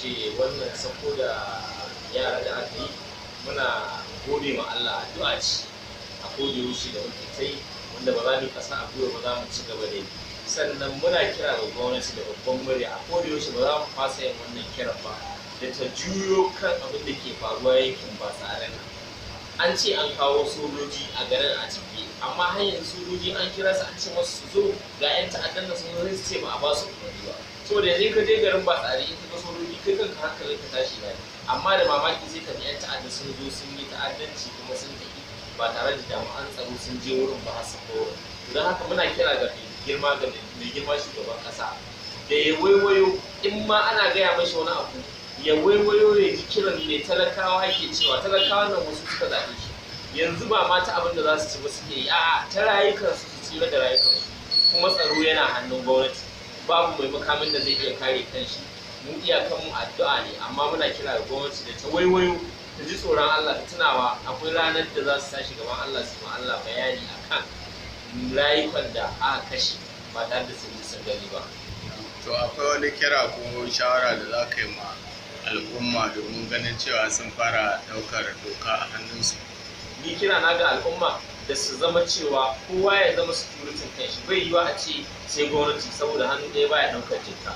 Ce wannan sako da yara da aka yi, muna gode ma Allah. Addu'a ce a koda yaushe da muke ta yi, wanda ba za mu kasa a gwiwa ba, za mu ci gaba da yi. Sannan muna kira ga gwamnati da babban murya a koda yaushe, ba za mu fasa yin wannan kiran ba, da ta juyo kan abin da ke faruwa yankin ba tsarin. An ce an kawo sojoji a garin a ciki, amma har yanzu sojoji an kira su, an ce masu su zo, ga 'yan ta'addan da sun zo, su ce ba a ba su umarni ba. Saboda yanzu in ka je garin ba tsari, in ka ga sojoji, kai kanka hankalin ka tashi ne. Amma da mamaki sai ka ji 'yan ta'adda sun zo sun yi ta'addanci kuma sun tafi ba tare da jami'an tsaro sun je wurin ba har sun wurin. Don haka muna kira ga mai girma shugaban kasa da ya waiwayo, in ma ana gaya mashi wani abu, ya waiwayo ya ji kiran mai talakawa ke cewa. Talakawa nan wasu suka zaɓe shi, yanzu ba ma ta abin da za su ci ba suke yi, a'a, ta rayukansu, su tsira da rayukansu. Kuma tsaro yana hannun gwamnati, babu mai makamin da zai iya kare kanshi. Mu iyakan mu addu'a ne, amma muna kira ga gwamnati da ta waiwayo, ta ji tsoron Allah, ta tunawa akwai ranar da za su tashi gaban Allah su ma Allah bayani akan rayukan da aka kashe ba tare da sun ji sun gani ba. To, akwai wani kira ko shawara da za ka yi ma al'umma domin ganin cewa sun fara ɗaukar doka a hannunsu? Ni kira na ga al'umma da su zama cewa kowa ya zama security kanshi. Bai yiwa a ce sai gwamnati, saboda hannu ɗaya baya ɗaukar jinka.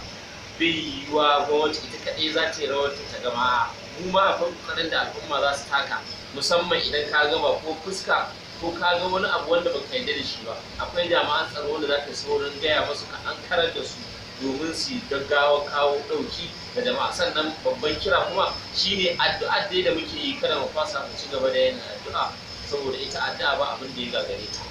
Bai yiwa gwamnati ita kaɗai za ta yi rawar ta gama. Mu ma akwai ƙoƙarin da al'umma za su taka, musamman idan ka gama ko fuska ko ka ga wani abu wanda baka yarda da shi ba, akwai jami'an tsaro wanda za ka yi saurin gaya masu, ka an karar da su domin su gaggawa kawo ɗauki ga jama'a. Sannan babban kira kuma shine addu'a dai da muke yi, kada mu fasa, mu ci gaba da yin addu'a, saboda ita addu'a ba abin da ya gagare ta.